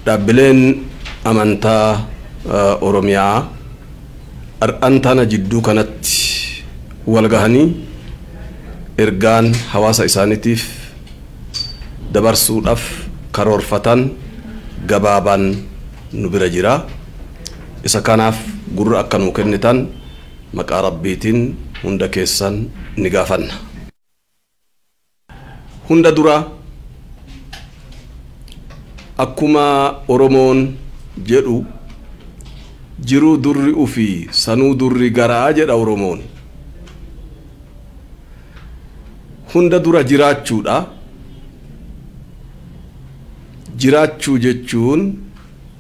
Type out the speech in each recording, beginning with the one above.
Dhaabbileen amantaa Oromiyaa har'aan tana jidduu kanatti wal gahanii ergaan hawaasa isaaniitiif dabarsuudhaaf karoorfatan gabaabaan nu bira jira. Isa kanaaf gurra akka nuu kennitan maqaa Rabbiitiin hunda keessan ni gaafanna. Hunda dura akkuma Oromoon jedhu jiruu durri ufii sanuu durri garaa jedha Oromoon. Hunda dura jiraachuudha. Jiraachuu jechuun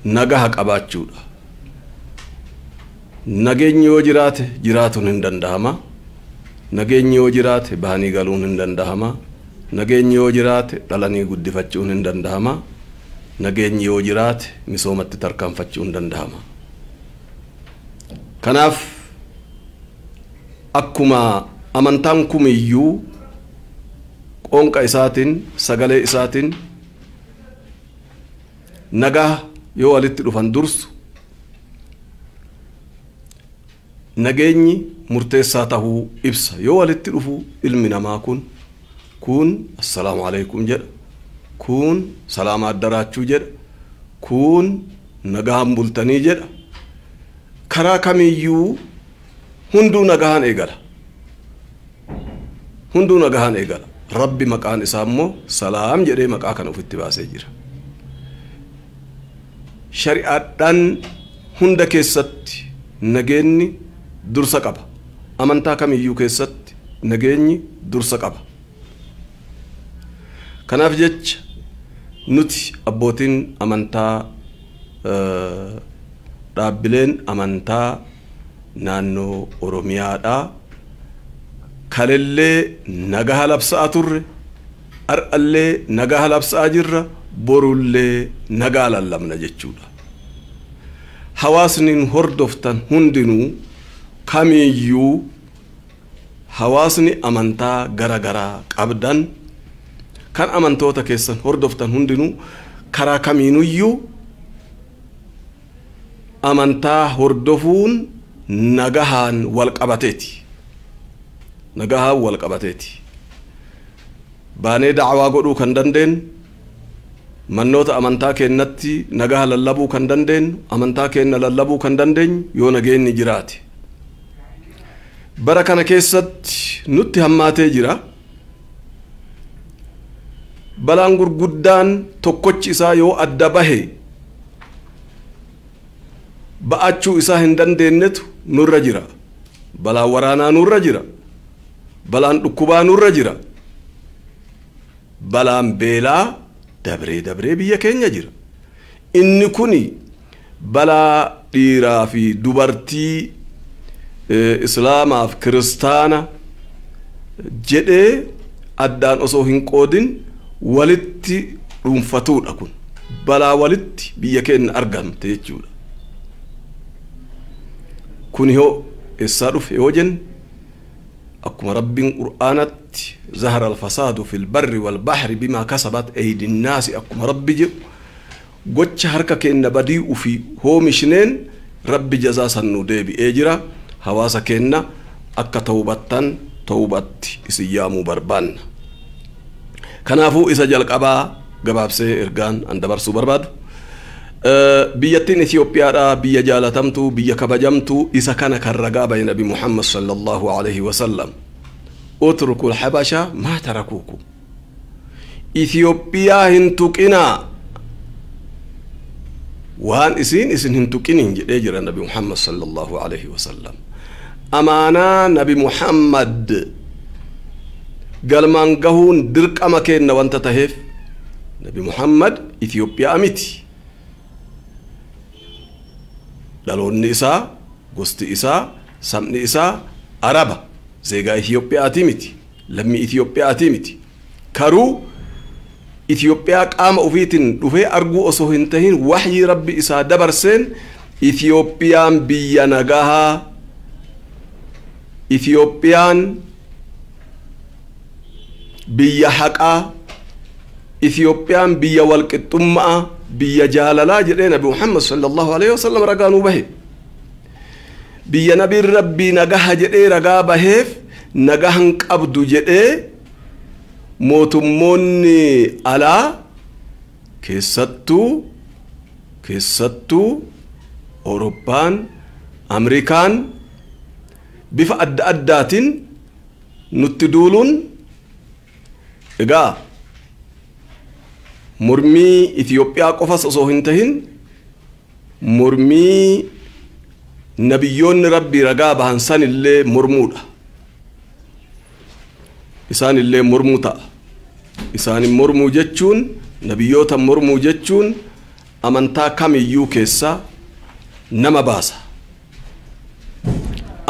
nagaha qabaachuudha. Nageenyi yoo jiraate jiraatuun hin danda'ama. Nageenyi yoo jiraate bahanii galuun hin danda'ama. Nageenyi yoo jiraate dhalanii guddifachuun hin danda'ama. Nageenyi yoo jiraate misoomatti tarkaanfachuun hin danda'ama. Kanaaf akkuma amantaan kumiyyuu qoonqa isaatiin sagalee isaatiin nagaa yoo walitti dhufan dursu nageenyi murteessaa tahuu ibsa. Yoo walitti dhufu ilmi namaa kun assalaamu alaikum jedha, kun salaama addaraachuu jedha, kun nagaan bultanii jedha. Karaa kamiyyuu hunduu nagahaan eegala. Hunduu nagahaan eegala. Rabbi maqaan isaa immoo salaam jedhee maqaa kana ofitti baasee jira. Shari'aadhaan hunda keessatti nageenyi dursa qaba. Amantaa kamiyyuu keessatti nageenyi dursa qaba. Kanaaf jecha nuti abbootiin amantaa dhaabbileen amantaa naannoo Oromiyaadhaa kalellee nagaha labsaa turre, har'allee nagaha labsaa jirra, borullee nagaa lallabna jechuudha. Hawaasni hordoftan hundinuu kamiyyuu hawaasni amantaa gara garaa qabdan kan amantoota keessan hordoftan hundinuu karaa kamiinuyyuu amantaa hordofuun nagahaan wal qabateeti. Nagahaan wal qabateeti. Baanee da'awaa godhuu kan dandeenyu, mannoota amantaa keenyatti nagaha lallabuu kan dandeenyu, amantaa keenya lallabuu kan dandeenyu yoo nageenyi jiraate. Bara kana keessatti nutti hammaatee jira. Balaan gurguddaan tokkochi isaa yoo adda bahe ba'achuu isaa hin dandeenyetu nurra jira. Balaan waraanaa nurra jira. Balaan dhukkubaa nurra jira. Balaan beelaa dabree dabree biyya keenya jira. Inni kuni balaa dhiiraa fi dubartii islaamaaf kiristaana jedhee addaan osoo hin qoodin walitti dhuunfatuudha kun. Balaa walitti biyya keenya argamte jechuudha. Kun yoo eessaa dhufe yoo jenne akkuma Rabbiin Qur'aanatti zahara alfasaadu fil barri wal bahri bimaa kasabat aydin naasi akkuma Rabbi jedhu gocha harka keenya badii ufii hoomishneen Rabbi jazaa san nu deebi'ee jira. Hawaasa keenya akka tawbattan tawbatti isin yaamuu barbaanna. Kanaafuu isa jalqabaa gabaabsee ergaan an dabarsuu barbaadu. Biyyattiin Itoophiyaadha, biyya jaalatamtuu, biyya kabajamtuu, isa kana kan ragaa bahe Nabi Muhammad sallallahu alaihi wasallam. Utrukul habasha maa tarakuukum. Itoophiyaa hin tuqinaa. Waan isin hin tuqinin jedhee jira Nabi Muhammad sallallahu alaihi wasallam. Amaanaa Nabi Muhammad galmaan gahuun dirqama keenna wanta taheef Nabi Muhammad Itoophiyaa miti. Dhaloonni isaa, gosti isaa, sabni isaa Araba, zeegaa Itoophiyaatii miti, lammii Itoophiyaatii miti. Karuu Itoophiyaa qaama ofiitiin dhufee arguu osoo hin tahin wahyii Rabbi isaa dabarseen Itoophiyaan biyya nagahaa, Itoophiyaan biyya haqaa, Itiyoophiyaan biyya walqixxummaa biyya jaalalaa jedhee Nabi Muhammad sallallahu alaihi wasallam ragaa nuu bahe. Biyya nabiin rabbii nagaha jedhee ragaa baheef nagahan qabdu jedhee mootummoonni alaa keessattuu Awurooppaan, Ameerikaan bifa adda addaatiin nutti duuluun egaa mormii Itiyoophiyaa qofas osoo hin tahin mormii nabiyyoonni rabbii ragaa bahan san illee mormuudha. Isaan illee mormuu ta'a. Isaanin mormuu jechuun nabiyyoota mormuu jechuun amantaa kamiyyuu keessaa nama baasa.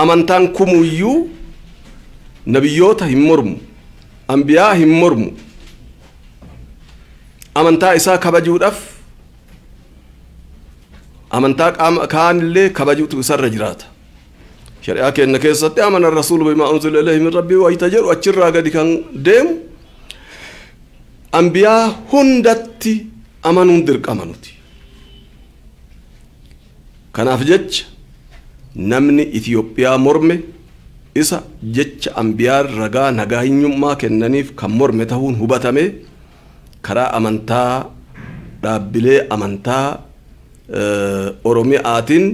Amantaan kumuyyuu nabiyyoota hin mormu, ambiyaa hin mormu. Amantaa isaa kabajuudhaaf amantaa qaama kaanillee kabajuutu isarra jiraata. Shari'aa keenya keessatti amana rasuulu bimaa unzila ilayhi min rabbii wayita jedhu achirraa gadi kan deemu ambiyaa hundatti amanuun dirqama nuti. Kanaaf jecha namni Itiyoophiyaa morme isa jecha ambiyaa ragaa nagaa hinyummaa kennaniif kan morme ta'uun hubatame karaa amantaa dhaabbilee amantaa Oromiyaatiin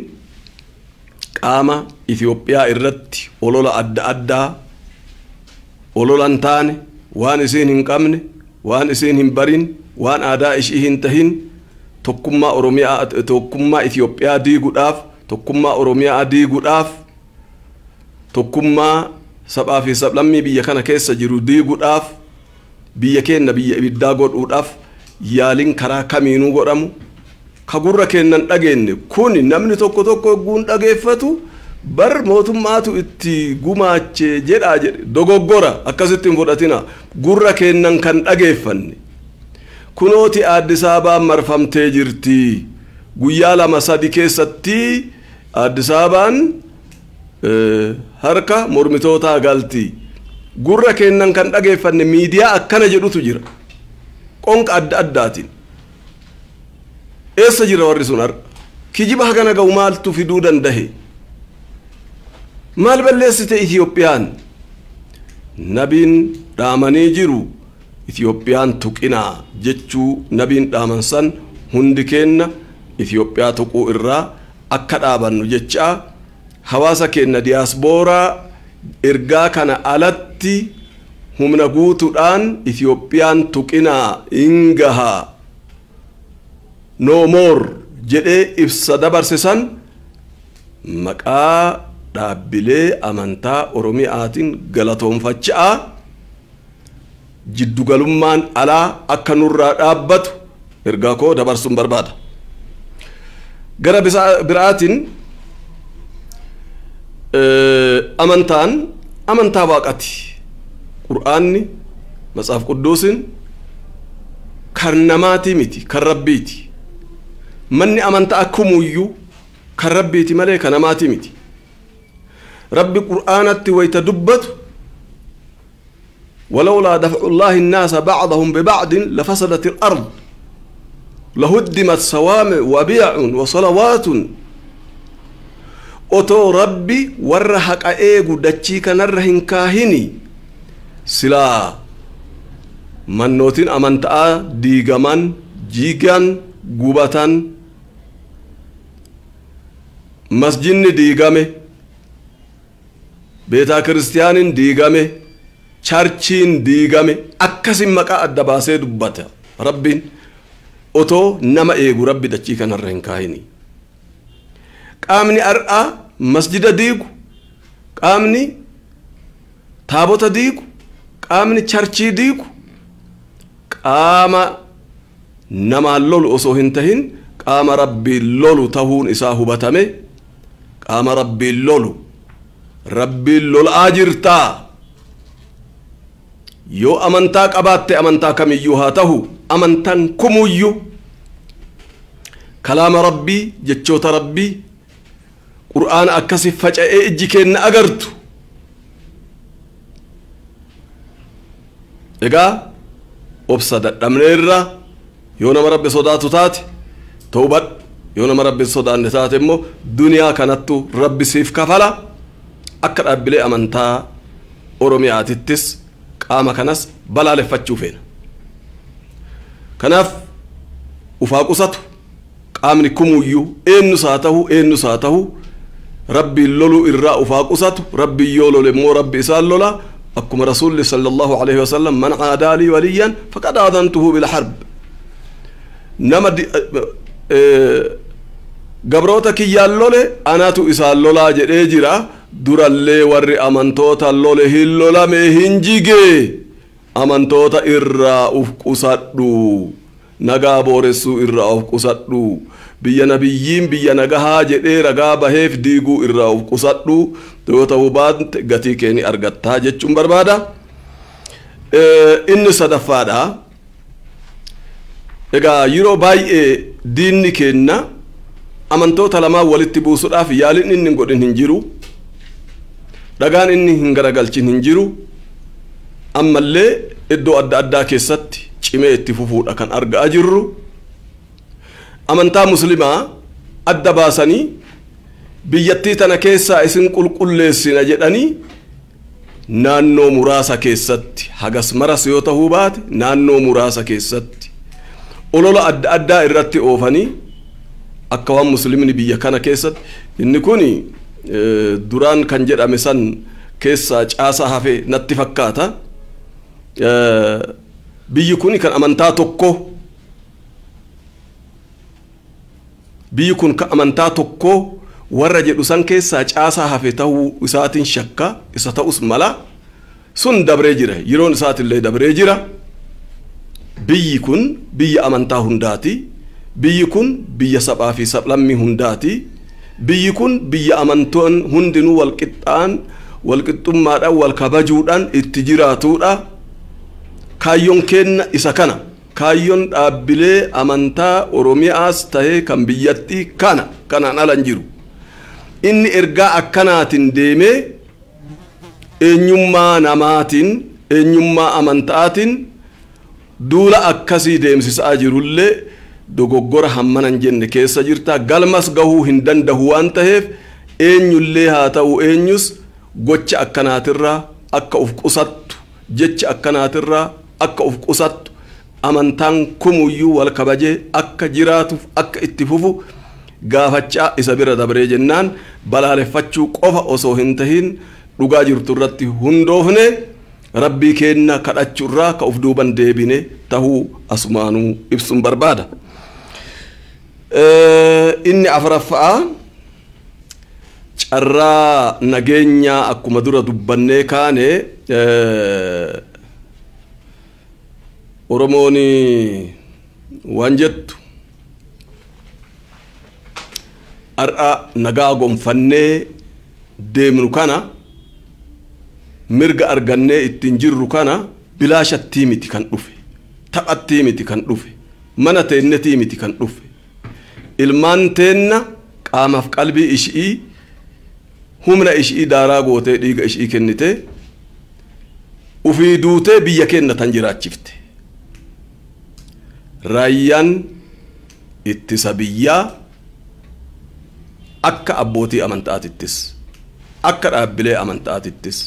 qaama Itiyoophiyaa irratti olola adda addaa olola hin taane waan isiin hin qabne waan isiin hin barin waan aadaa ishii hin tahin tokkummaa Oromiyaa tokkummaa Itiyoophiyaa diiguudhaaf tokkummaa Oromiyaa diiguudhaaf tokkummaa sabaa fi sablammii biyya kana keessa jiru diiguudhaaf biyya keenya biyya ibiddaa godhuudhaaf yaaliin karaa kamiinuu godhamu ka gurra keennan dhageenye kun namni tokko tokko guun dhageeffatu bar mootummaatu itti gumaache jedhaa jedhe dogoggora akkasitti hin fudhatina gurra keennan kan dhageeffanne kunooti Addis Ababaan marfamtee jirti guyyaa 2-3 keessatti Addis Ababaan harka mormitootaa galti gurra keennan kan dhageeffanne miidiyaa akkana jedhutu jira qonqa adda addaatiin eessa jira warri sun har'a kijiba hagana ga'u maaltu fiduu dandahe maal balleessite Itiyoophiyaan nabiin dhaamanii jiru Itiyoophiyaan tuqinaa jechuu nabiin dhaaman san hundi keenna Itiyoophiyaa tuquu irraa akka dhaabannu jecha hawaasa keenya diyaasbooraa ergaa kana alatti humna guutuudhaan Itiyoophiyaan tuqinaa ingaha no more jedhee ibsa dabarse san maqaa dhaabbilee amantaa Oromiyaatiin galatoonfachaa jiddugalummaan alaa akka nurraa dhaabbatu ergaa koo dabarsuun barbaada. Gara biraatiin amantaan amantaa waaqati. Qur'aanni Matsaaf Qudduusin kan namaatii miti kan rabbiiti. Manni amantaa akkumuyyuu kan rabbiiti malee kan namaatii miti. Rabbi Qur'aanatti wayita dubbatu ولولا دفع الله الناس بعضهم ببعض لفسدت الأرض لهدمت صوامع وبيع وصلوات otoo rabbi warra haqa eegu dachii kanarra hin kaahini silaa mannootiin amantaa diigaman jiigan gubatan masjidni diigame beetaa kiristiyaanin diigame charchiin diigame akkasin maqaa adda baasee dubbata rabbiin otoo nama eegu rabbi dachii kanarra hin kaahini. Qaamni har'aa masjida diigu, qaamni taabota diigu, qaamni charchii diigu qaama namaan lolu osoo hin tahin qaama rabbiin lolu tahuun isaa hubatame qaama rabbiin lolu rabbiin lolaa jirtaa yoo amantaa qabaatte amantaa kamiyyuu haa tahu amantaan kumuyyuu kalaama rabbii jechoota rabbii qur'aana akkasi faca'ee ijji keenna agartu. Egaa Obsa dadhabneerra. Yoo nama Rabbi sodaatu taate tawbadhu, yoo nama Rabbi sodaanne taate immoo duniyaa kanattu Rabbi siif kafala. Akka dhaabbilee amantaa Oromiyaatittis qaama kanas balaaleffachuu feena. Kanaaf ufaa qusatu qaamni kumuyyuu, eenyus haa ta'u eenyus haa ta'u, Rabbiin loluu irraa ufaa qusatu. Rabbiin yoo lole immoo Rabbi isaan lola. Akkuma Rasuulli sallallahu alaihi wasallam, man caadaa lii waliyyan faqad aadantuhu bilharb, nama gabroota kiyyaan lole anatu isaan lolaa jedhee jira. Durallee warri amantoota lole hin lolame, hin jige. Amantoota irraa uf qusadhu, nagaa booressuu irraa uf qusadhu, biyya nabiyyiin biyya nagahaa jedhee ragaa baheef diiguu irraa uf qusadhu. Yoo ta'uu baante gatii kee ni argattaa jechuun barbaada. Inni sadaffaadha. Egaa yeroo baay'ee diinni keenna amantoota lamaan walitti buusuudhaaf yaaliin inni hin godhin hin jiru, dhagaan inni hin garagalchin hin jiru. Ammallee iddoo adda addaa keessatti cimee itti fufuudha kan argaa jirru. Amantaa Muslimaa adda baasanii biyyattii tana keessaa isin qulqulleessina jedhanii, naannoo muraasa keessatti, hagas maras yoo ta'uu baate, naannoo muraasa keessatti olola adda addaa irratti oofanii akka waan Muslimni biyya kana keessatti, inni kun duraan kan jedhame san keessaa caasaa hafe natti fakkaata. Biyyi kun kan amantaa tokko, biyyi kun kan amantaa tokko warra jedhu san keessaa caasaa hafe ta'uu isaatiin shakka. Isa ta'us mala, sun dabree jira, yeroon isaatillee dabree jira. Biyyi kun biyya amantaa hundaati. Biyyi kun biyya sabaa fi sablammii hundaati. Biyyi kun biyya amantoon hundinuu wal qixxaan, wal qixxummaadhaan, wal kabajuudhaan itti jiraatudha. Kaayyoon keenna isa kana. Kaayyoon dhaabbilee amantaa Oromiyaas tahee kan biyyattii kana, kanaan ala hin jiru. Inni ergaa akkanaatiin deemee eenyummaa namaatiin, eenyummaa amantaatiin duula akkasii deemsisaa jirullee dogoggora hammana hin jenne keessa jirta. Galmas gahuu hin danda'u waan taheef, eenyullee haa ta'u eenyus, gocha akkanaatirraa akka uf qusattu, jecha akkanaatirraa akka uf qusattu, amantaan kumuyyuu wal kabajee akka jiraatuuf akka itti fufu gaafachaa, isa bira dabree jennaan balaaleffachuu qofa osoo hin tahin, dhugaa jirtu irratti hundoofne Rabbii keenna kadhachuurraa ka uf duuban deebine tahuu asumaanuu ibsuun barbaada. Inni afuraffaa, carraa nageenyaa akkuma dura dubbannee kaane, Oromoon waan jettu, har'a nagaa gonfannee deemnu kana, mirga argannee ittiin jirru kana, bilaashattii miti kan dhufe, taphattii miti kan dhufe, mana teennetii miti kan dhufe. Ilmaan teenna qaamaaf qalbii ishii, humna ishii daaraa gootee, dhiiga ishii kennite, ufii duutee biyya keenna tan jiraachifte. Raayyaan ittisa biyyaa akka abbootii amantaatittis, akka dhaabbilee amantaatittis,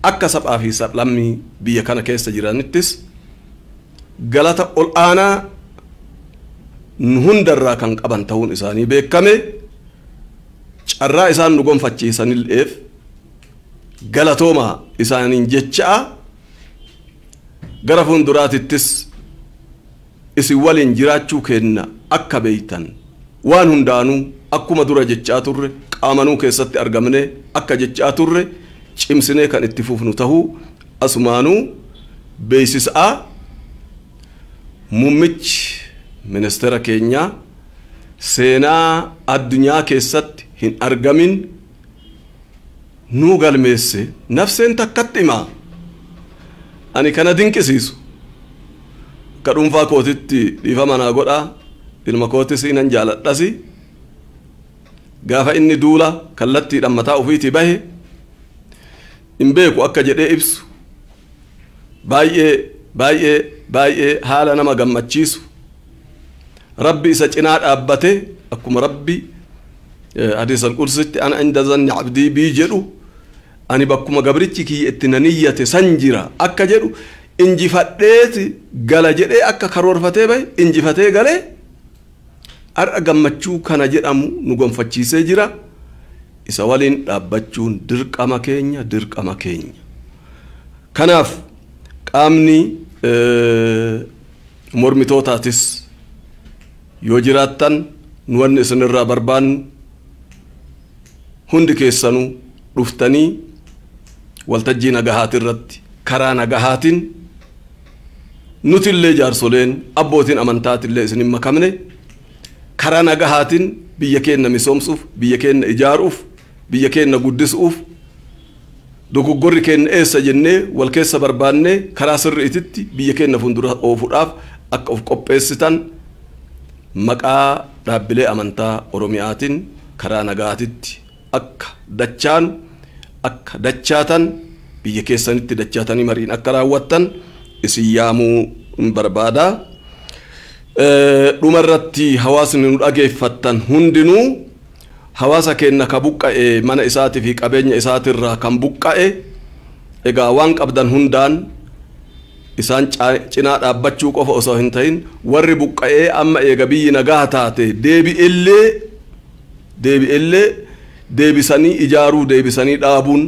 akka sabaa fi sablammii biyya kana keessa jiranittis galata ol aanaa nu hundarraa kan qaban ta'uun isaanii beekame. Carraa isaan nu gonfachiisanilleef galatooma isaaniin jecha'a, gara fuulduraatittis isin waliin jiraachuu keenna akka beeytan, waan hundaanuu akkuma dura jechaa turre, qaamanuu keessatti argamne akka jechaa turre, cimsinee kan itti fufnu tahuu asumaanuu beeksisaa. Muummichi ministeera keenyaa seenaa addunyaa keessatti hin argamin nuu galmeesse. Nafseen takkatti himaa, ani kana dinqisiisu akka dhuunfaa kootitti, dhiifama naa godhaa, ilma kootis nan jaaladhasi, gaafa inni duula kallattiidhaan mataa ofiitii bahe hin beeku akka jedhee ibsu baay'ee. baay'ee baay'ee haala nama gammachiisu rabbi isa cinaa dhaabbate akkuma rabbi hadiisa al-qudsitti ana inda zanni abdii bii jedhu ani bakkuma gabrichi kiyya itti na niyyate san jira akka jedhu injifadheeti gala jedhee akka karoorfatee bahe injifatee galee har'a gammachuu kana jedhamu nu gonfachiisee jira. Isa waliin dhaabbachuun dirqama keenya dirqama keenya. Kanaaf qaamni mormitootaatis yoo jiraattan nu wanni isinirraa barbaannu hundi keessanuu dhuftanii waltajjii nagahaatirratti karaa nagahaatiin nutillee jaarsoleen abbootiin amantaatillee isin hin makamne karaa nagahaatiin biyya keenya misoomsuuf biyya keenya ijaaruuf biyya keenya guddisuuf dogoggorri keenya eessa jennee wal keessa barbaannee karaa sirriititti biyya keenya fuuldura oofuudhaaf akka of qopheessitan maqaa dhaabbilee amantaa Oromiyaatiin karaa nagaatitti akka dachaan akka dachaatan biyya keessanitti dachaatanii mariin akka raawwattan isin yaamuu hin barbaada. Dhumarratti hawaasni nu dhageeffattan hundinuu hawaasa keenya ka buqqa'e mana isaatii fi qabeenya isaatirraa kan buqqa'e egaa waan qabdan hundaan isaan cinaa dhaabbachuu qofa osoo hin ta'in warri buqqa'ee amma eega biyyi nagaa taate deebi'ellee deebisanii ijaaruu deebisanii dhaabuun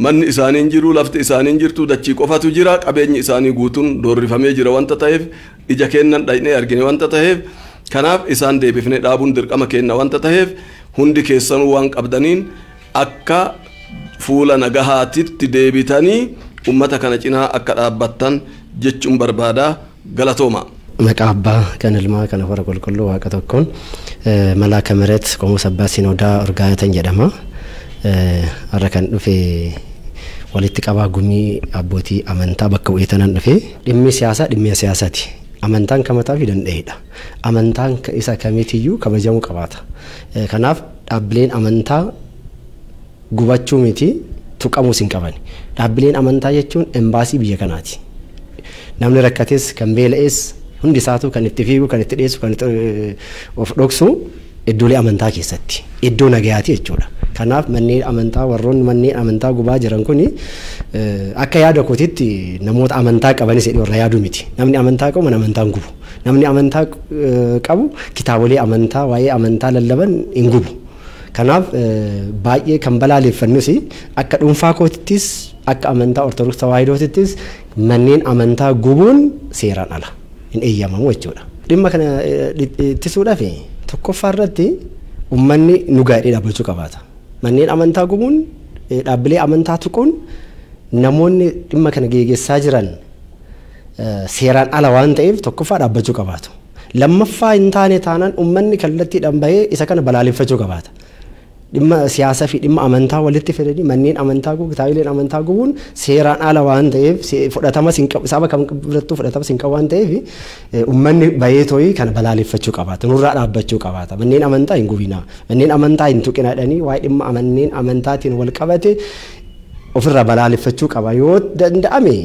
manni isaanii hin jiru lafti isaanii hin jirtu dachii qofatu jira qabeenyi isaanii guutuun doorrifamee jira wanta ta'eef ija keennan dhaqnee argine wanta ta'eef kanaaf isaan deebifnee dhaabuun dirqama keenna wanta ta'eef hundi keessanuu waan qabdaniin akka fuula nagahaatitti deebitanii ummata kana cinaa akka dhaabbattan jechuun barbaada. Galatooma. Maqaa abbaa kan ilmaa kan hafuura qulqulluu waaqa tokkoon Malaaka Miret Qomoos Abbaa Sinoodaa Urgaayatan jedhama. Har'a kan dhufe walitti qabaa gumii abbootii amantaa bakka bu'ee tanan dhufe. Dhimmi siyaasaa dhimmi siyaasaati. Amantaan kamataa fi danda'eedha. Amantaan isa kamiitiyyuu kabajamuu qabaata. Kanaaf dhaabbileen amantaa gubachuu miti tuqamuus hin qaban. Dhaabbileen amantaa jechuun embaasii biyya kanaati. Namni rakkates kan beela'es hundi isaatu kan itti fiigu kan itti dhiyeessu kan itti of dhoksu iddoolee amantaa keessatti iddoo nagayaati jechuudha. Kanaaf manneen amantaa warroonni manneen amantaa gubaa jiran kuni akka yaada kootitti namoota amantaa qabanis jedhee warra yaadu miti. Namni amantaa qabu mana amantaa hin gubu. Namni amantaa qabu kitaabolee amantaa waa'ee amantaa lallaban hin gubu. Kanaaf baay'ee kan balaaleffannus akka dhuunfaa kootittis akka amantaa Ortodoksii Tawaahidootittis manneen amantaa gubuun seeraan ala hin eeyyamamu jechuudha. Dhimma kana ittisuudhaaf tokkoffaa irratti uummanni nu gaadhee dhaabbachuu qabaata. Manneen amantaa gubuun dhaabbilee amantaa tuquun namoonni dhimma kana geggeessaa jiran seeraan ala waan ta'eef tokkoffaa dhaabbachuu qabaatu. Lammaffaa hin taane taanaan uummanni kallattiidhaan bahee isa kana balaaleffachuu qabaata. Dhimma siyaasaa fi dhimma amantaa walitti fidanii manneen amantaa gubuun kitaabileen amantaa gubuun seeraan ala waan ta'eef fudhatamas hin qabu saba kam birattuu fudhatamas hin qabu waan ta'eef uummanni bahee tooyii kana balaaleffachuu qabaata. Nurraa dhaabbachuu qabaata. Manneen amantaa hin gubinaa. Manneen amantaa hin tuqinaa jedhanii waa'ee dhimma manneen amantaatiin wal qabate ofirraa balaaleffachuu qaba. Yoo danda'ame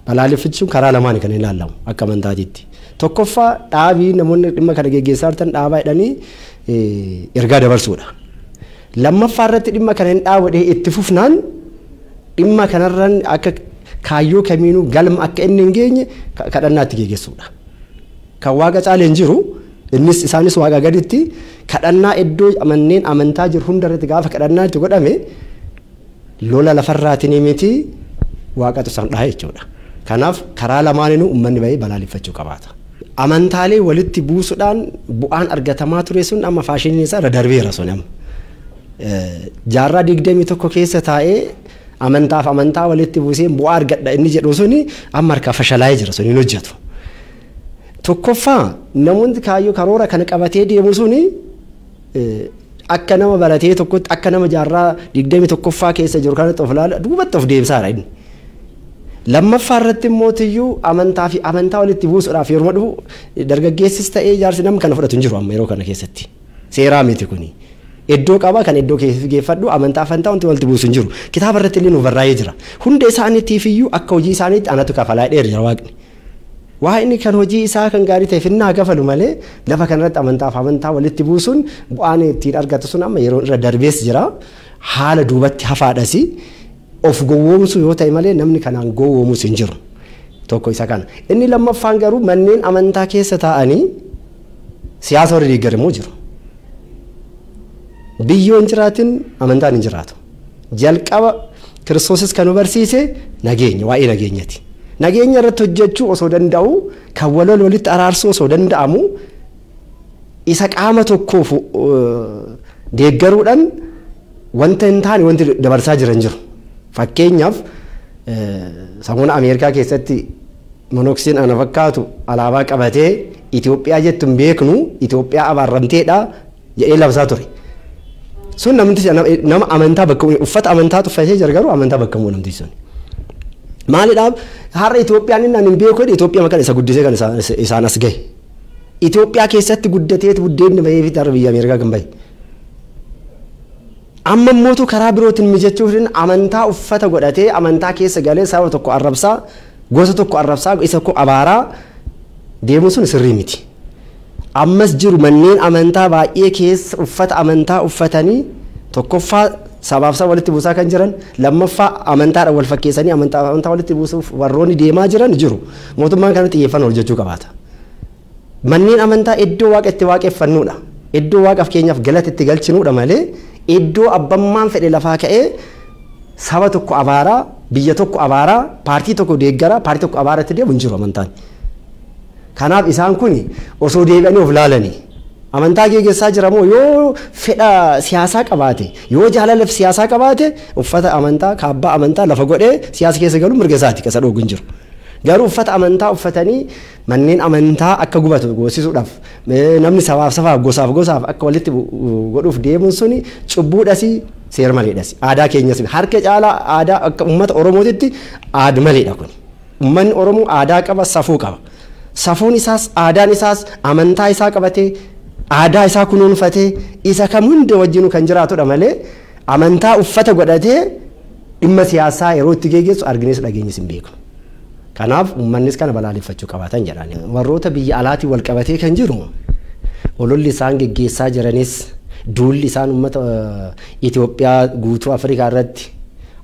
balaaleffachuun karaa lamaan kan ilaalamu akka amantaatitti. Tokkoffaa dhaabii namoonni dhimma kana geggeessaa jirtan dhaabaa jedhanii ergaa dabarsuudha. Lammaffaa irratti dhimma kana hin dhaabadhee itti fufnaan dhimma kanarraan akka kaayyoo kamiinuu galma akka inni hin geenye kadhannaatti geggeessuudha. Kan waaqa caalee hin jiru innis isaanis waaqa gaditti kadhannaa iddoo manneen amantaa jiru hunda irratti gaafa kadhannaa itti godhame lola lafarraatiin miti waaqatu isaan dhaha jechuudha. Kanaaf karaa lamaaninuu uummanni bahee balaaleffachuu qabaata. Amantaalee walitti buusuudhaan bu'aan argatamaa ture sun amma faashiniin isaa irra darbeera sun amma. Jaarraa 21 keessa taa'ee amantaaf amantaa walitti buusee bu'aa argadha inni jedhu suni amma harkaa fashalaa'ee jira sun hin hojjetu. Tokkoffaa namoonni kaayyoo karoora kana qabatee deemu suni akka nama baratee tokkotti akka nama jaarraa 21ffaa keessa jiru kanatti of ilaala duubatti of deemsaadha inni. Lammaffaa irratti immoo amantaa fi amantaa walitti buusuudhaaf yeroo dhufu dargaggeessis ta'ee jaarsi nama kana fudhatu hin jiru amma yeroo kana keessatti. Seeraa miti kuni. Iddoo qaba kan iddoo keessa geeffadhu amantaa afantaa wanti walitti buusu hin jiru. Kitaaba irratti illee nu barraa'ee jira. Hunda isaaniitiif iyyuu akka hojii isaaniitti anatu kafalaa dheer jira waaqni. Waa inni kan hojii isaa kan gaarii ta'eef inni haa kafalu malee lafa kanarratti amantaaf amantaa walitti buusuun bu'aan ittiin argatu sun amma yeroo irra darbees jira. Haala duubatti hafaadhas of gowwoomsu yoo ta'e malee namni kanaan gowwoomus hin jiru. Tokko isa kana. Inni lammaffaan garuu manneen amantaa keessa taa'anii siyaasa warri deeggaramoo jiru. Biyyoo hin jiraatin amantaan hin jiraatu. Jalqaba Kiristoosis kan nu barsiise nageenya, waa'ee nageenyati. Nageenya irratti hojjechuu osoo danda'u, kan wal walitti araarsuu osoo danda'amu, isa qaama tokkoof deeggaruudhaan wanta hin taane wanti dabarsaa jiran jiru. Fakkeenyaaf samuuna Ameerikaa keessatti monoksiin ana fakkaatu alaabaa qabatee Itoophiyaa jettu hin beeknu, Itoophiyaa abaarramteedha jedhee labsaa ture. Sun namtichi nama amantaa bakka uffata amantaa uffatee jira garuu amantaa bakka bu'u namtichi sun. Maaliidhaaf har'a Itoophiyaan inni ani hin beeku jedhe Itoophiyaa maqaan isa guddisee kan isaan as gahe. Itoophiyaa keessatti guddateet buddeenni bahee fi har'a biyya Ameerikaa kan bahe. Amma immoo karaa birootiin mijachuuf amantaa uffata godhatee amantaa keessa galee saba tokko arrabsaa, gosa tokko arrabsaa, isa tokko abaaraa deemuun sun sirrii miti. Ammas jiru manneen amantaa baay'ee keessa uffata amantaa uffatanii tokkoffaa sabaaf saba walitti buusaa kan jiran, lammaffaa amantaadhaan wal fakkeessanii amantaa walitti buusuuf warroonni deemaa jiran jiru. Mootummaan kana xiyyeeffannoo hojjechuu qabaata. Manneen amantaa iddoo waaqa itti waaqeffannuudha. Iddoo waaqaaf keenyaaf galata itti galchinuudha malee iddoo abbammaan fedhe lafaa ka'ee saba tokko abaaraa, biyya tokko abaaraa, paartii tokko deeggaraa, paartii tokko abaaraa itti deemu hin jiru amantaan. Kanaaf isaan kun osoo deebi'anii of laalanii amantaa geggeessaa jira moo yoo fedha siyaasaa qabaate, yoo jaalala siyaasaa qabaate uffata amantaa, kaabbaa amantaa lafa godhee siyaasa keessa galuun mirga isaati, keessa dhoogu hin jiru. Garuu uffata amantaa uffatanii manneen amantaa akka gubatu goosisuudhaaf namni sabaaf sabaaf gosaaf gosaaf akka walitti godhuuf deemuun suni cubbuudhas seera maleedhas aadaa keenyas harka caalaa aadaa akka uummata Oromootitti aad maleedha kun. Uummanni Oromoo aadaa qaba, safuu qaba. Safuun isaas aadaan isaas amantaa isaa qabatee aadaa isaa kunuunfatee isa kam hunda wajjinuu kan jiraatudha malee amantaa uffata godhatee dhimma siyaasaa yeroo itti geggeessu argines dhageenyis hin beeknu. Kanaaf uummannis kana balaaleffachuu qabaatan jedhan. Warroota biyya alaatiin wal qabatee kan jiru ololli isaan geggeessaa jiranis duulli isaan uummata Itoophiyaa guutuu Afrikaa irratti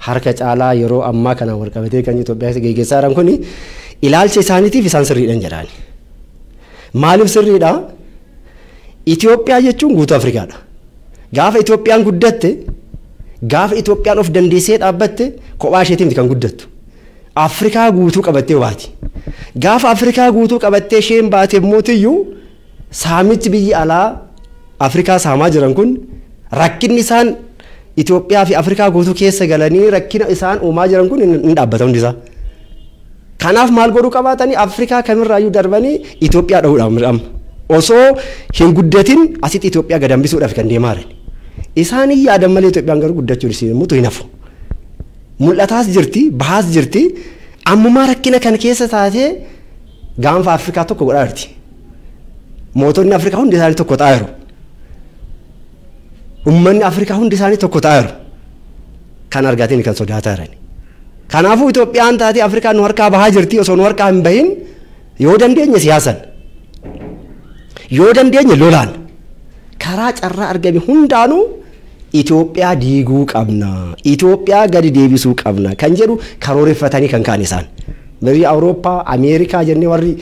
harka caalaa yeroo ammaa kana wal qabatee kan Itoophiyaa geggeessaa jiran kuni ilaalcha isaaniitiif isaan sirriidhan jedhan. Maaliif sirriidha? Itoophiyaa jechuun guutuu Afrikaadha. Gaafa Itoophiyaan guddatte, gaafa Itoophiyaan of dandeessee dhaabbatte kophaa isheetiin kan guddattu. Afrikaa guutuu qabattee baati. Gaafa Afrikaa guutuu qabattee isheen baate mootiyyuu saamichi biyyi alaa Afrikaa saamaa jiran kun rakkinni isaan Itoophiyaa fi Afrikaa guutuu keessa galanii rakkina isaan uumaa jiran kun hin dhaabbata hundisaa. Kanaaf maal godhuu qabaatanii Afrikaa kamirraayyuu darbanii Itoophiyaa dhahuudhaaf amma. Osoo hin guddatin asitti Itoophiyaa gad hambisuudhaaf kan deemaa jiran. Isaan hin yaadan malee Itoophiyaan garuu guddachuun isiin immoo hin hafu. Mul'ataas jirti, bahaas jirti. Ammumaa rakkina kan keessa taatee gaanfa Afrikaa tokko godhaa jirti. Mootonni Afrikaa hundi isaanii tokko ta'aa jiru. Uummanni Afrikaa hundi isaanii tokko ta'aa jiru. Kan argateen kan sodaataa jiran. Kanaafuu Itoophiyaan taatee Afrikaan nu harkaa bahaa jirti osoo nu harkaa hin bahin yoo dandeenye siyaasan, yoo dandeenye lolaan, karaa carraa argame hundaanuu Itoophiyaa diiguu qabna, Itoophiyaa gadi deebisuu qabna kan jedhu karooreffatanii kan ka'an isaan. Biyya Awurooppaa, Ameerikaa jennee warri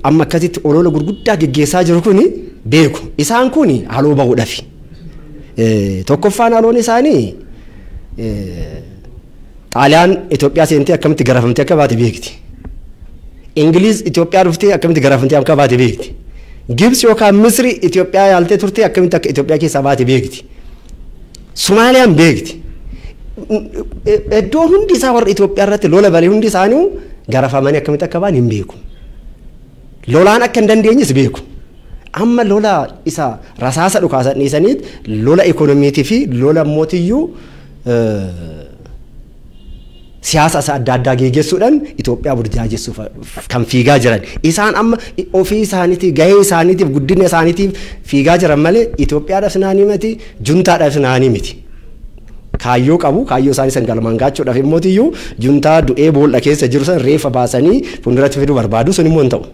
amma akkasitti olola gurguddaa geggeessaa jiru kuni beeku. Isaan kuni haaloo bahuudhaafi. Tokkoffaan haloon isaanii Xaaliyaan Itoophiyaa seentee akkamitti garafamtee akka baate beekti. Ingiliz Itoophiyaa dhuftee akkamitti garafamtee akka baate beekti. Gibsi yookaan Misri Itoophiyaa yaaltee turtee akkamitti akka Itoophiyaa keessaa baate beekti. Somaaliyaan beekti. Iddoo hundi isaa warra Itoophiyaa irratti lola balee hundi isaanii garafamanii akkamitti akka ba'an hin beeku. Lolaan akka hin dandeenyes beeku. Amma lola isa rasaasa dhukaasan dhiisaniit lola ikoonomiitii fi lola mootiyyuu siyaasa isa adda addaa geggeessuudhaan Itoophiyaa burjaajessuuf kan fiigaa jiran. Isaan amma ofii isaaniitiif gahee isaaniitiif guddina isaaniitiif fiigaa jiran malee Itoophiyaadhaaf naanii miti, juntaadhaaf naanii miti. Kaayyoo qabu, kaayyoo isaanii san galmaan gaachuudhaaf immoo iyyuu juntaa du'ee boolla keessa jiru san reeffa baasanii fuulduratti fiduu barbaadu. Sun immoo hin ta'u.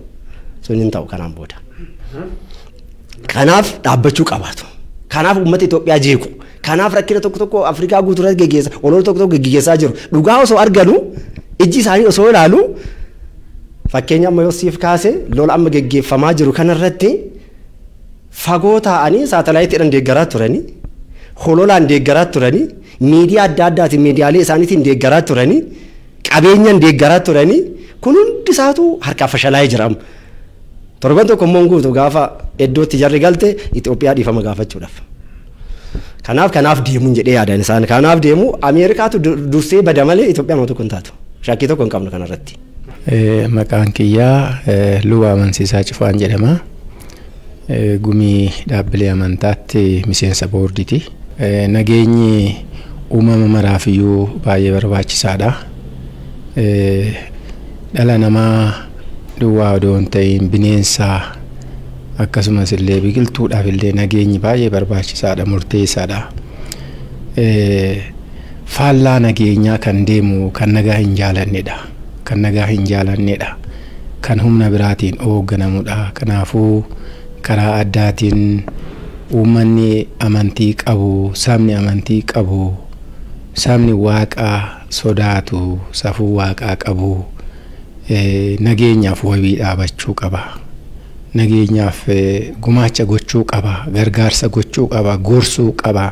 Sun hin ta'u kanaan booda. Kanaaf dhaabbachuu qabaatu. Kanaaf uummata Itoophiyaa jeequ. Kanaaf rakkina tokko tokko Afrikaa guutuu irratti geggeessa, olola tokko tokko geggeessaa jiru. Dhugaa osoo arganu, ijji isaanii osoo ilaalu, fakkeenya amma yoo siif kaase, lola amma geggeeffamaa jiru kanarratti fagoo taa'anii saatalaayitiidhaan deeggaraa turanii, hololaan deeggaraa turanii, miidiyaa adda addaatiin, miidiyaalee isaaniitiin deeggaraa turanii, qabeenyaan deeggaraa turanii, kun hundi isaatu harkaa fashalaa'ee jira. Torban tokko immoo guutu gaafa iddootti jarri galte Itoophiyaa dhiifama gaafachuudhaaf. Kanaaf deemuun jedhee yaadan isaan. Kanaaf deemu Ameerikaatu dursee bada malee Itoophiyaan waan tokko hin taatu. Shakkii tokko hin qabnu kanarratti. Maqaan kiyyaa Luba Amansiisaa Cufaan jedhama. Gumii dhaabbilee amantaatti miseensa boordiiti. Nageenyi uumama maraafiyyuu baay'ee barbaachisaadha. Dhala namaa duwwaa odoo hin ta'in bineensaa akkasumas illee biqiltuudhaaf illee nageenyi baay'ee barbaachisaadha, murteessaadha. Faallaa nageenyaa kan deemu kan nagaa hin jaalannedha. Kan nagaa hin jaalannedha. Kan humna biraatiin hoogganamudha. Kanaafuu karaa addaatiin uummanni amantii qabu, sabni amantii qabu, sabni waaqaa sodaatu, safuu waaqaa qabu, nageenyaaf wabii dhaabachuu qaba. Nageenyaaf gumaacha gochuu qaba, gargaarsa gochuu qaba, gorsuu qaba.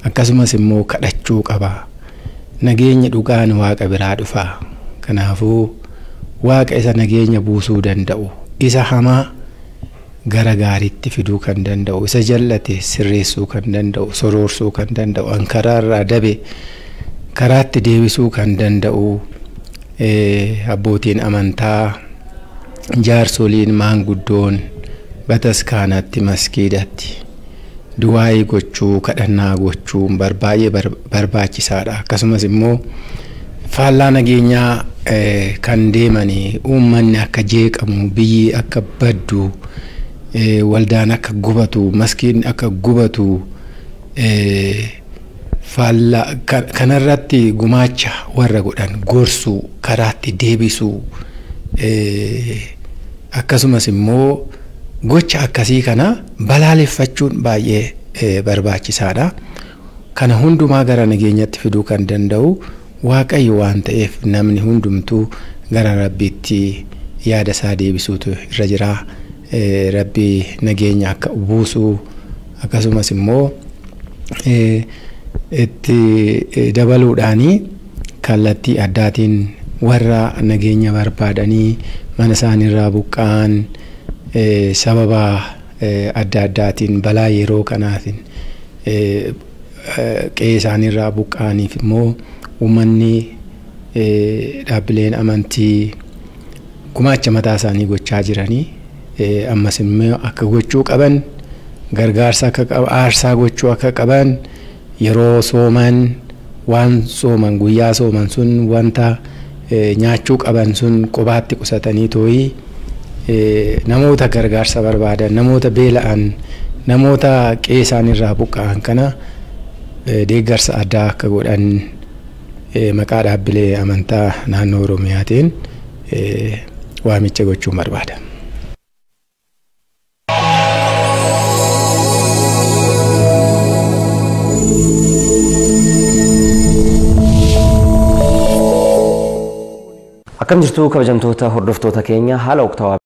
Akkasumas immoo kadhachuu qaba. Nageenya dhugaan waaqa biraa dhufa. Kanaafuu waaqa isa nageenya buusuu danda'u, isa hamaa gara gaariitti fiduu kan danda'u, isa jallate sirreessuu kan danda'u, soroorsuu kan danda'u, an karaarraa dabe karaatti deebisuu kan danda'u, abbootiin amantaa, jaarsoliin, maanguddoon bataskaanatti, maskiidatti du'aayii gochuu, kadhannaa gochuun baay'ee barbaachisaadha. Akkasumas immoo faallaa nageenyaa kan deemanii uummanni akka jeeqamu, biyyi akka baddu, waldaan akka gubatu, maskiin akka gubatu, faallaa kanarratti gumaacha warra godhan gorsuu, karaatti deebisuu, akkasumas immoo gocha akkasii kana balaaleffachuun baay'ee barbaachisaadha. Kana hundumaa gara nageenyatti fiduu kan danda'u Waaqayyo waan ta'eef namni hundumtuu gara Rabbiitti yaada isaa deebisuutu irra jira. Rabbi nageenya akka buusu, akkasumas immoo itti dabaluudhaanii kallattii addaatiin warra nageenya barbaadanii mana isaaniirraa buqqa'an sababa adda addaatiin balaa yeroo kanaatiin qe'ee isaaniirraa buqqa'aniif immoo uummanni, dhaabbileen amantii gumaacha mataa isaanii gochaa jiranii, ammas immoo akka gochuu qaban, gargaarsa akka aarsaa gochuu akka qaban, yeroo sooman waan sooman guyyaa sooman sun wanta nyaachuu qaban sun qobaatti qusatanii tooyii namoota gargaarsa barbaadan, namoota beela'an, namoota qe'ee isaaniirraa buqqa'an kana deeggarsa addaa akka godhan maqaa dhaabbilee amantaa naannoo Oromiyaatiin waamicha gochuun barbaada. Akkam jirtu kabajamtoota hordoftoota keenya, haala waqtaawaa